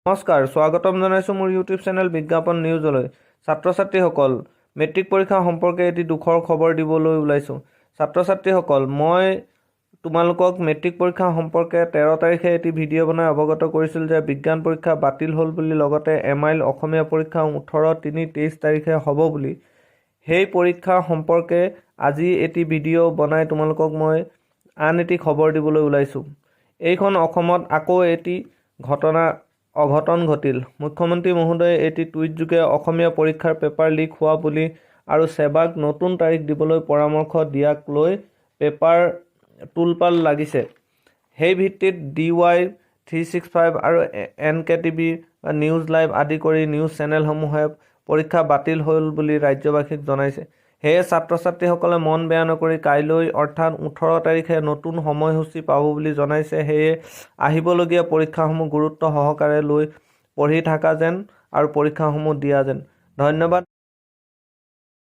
নমস্কাৰ, স্বাগতম জনাইছোঁ মোৰ ইউটিউব চেনেল বিজ্ঞাপন নিউজলৈ। ছাত্ৰ ছাত্ৰীসকল, মেট্ৰিক পৰীক্ষা সম্পৰ্কে এটি দুখৰ খবৰ দিবলৈ ওলাইছোঁ। ছাত্ৰ ছাত্ৰীসকল, মই তোমালোকক মেট্ৰিক পৰীক্ষা সম্পৰ্কে 13 তাৰিখে এটি ভিডিঅ' বনাই অৱগত কৰিছিলোঁ যে বিজ্ঞান পৰীক্ষা বাতিল হ'ল বুলি, লগতে এমআইএল অসমীয়া পৰীক্ষা 18/3/23 তাৰিখে হ'ব বুলি। সেই পৰীক্ষা সম্পৰ্কে আজি এটি ভিডিঅ' বনাই তোমালোকক মই আন এটি খবৰ দিবলৈ ওলাইছোঁ। এইখন অসমত আকৌ এটি ঘটনা অঘটন ঘটিল। মুখ্যমন্ত্ৰী মহোদয়ে এটি টুইটযোগে অসমীয়া পৰীক্ষাৰ পেপাৰ লিক হোৱা বুলি আৰু ছেবাক নতুন তাৰিখ দিবলৈ পৰামৰ্শ দিয়াক লৈ পেপাৰ তোলপাৰ লাগিছে। সেই ভিত্তিত ডিৱাই 365 আৰু এনকেটিভি, নিউজ লাইভ আদি কৰি নিউজ চেনেলসমূহে পৰীক্ষা বাতিল হ'ল বুলি ৰাজ্যবাসীক জনাইছে। সেয়ে ছাত্ৰ ছাত্ৰীসকলে মন বেয়া নকৰি কাইলৈ অৰ্থাৎ 18 তাৰিখে নতুন সময়সূচী পাব বুলি জনাইছে। সেয়ে আহিবলগীয়া পৰীক্ষাসমূহ গুৰুত্ব সহকাৰে লৈ পঢ়ি থাকা যেন আৰু পৰীক্ষাসমূহ দিয়া যেন। ধন্যবাদ।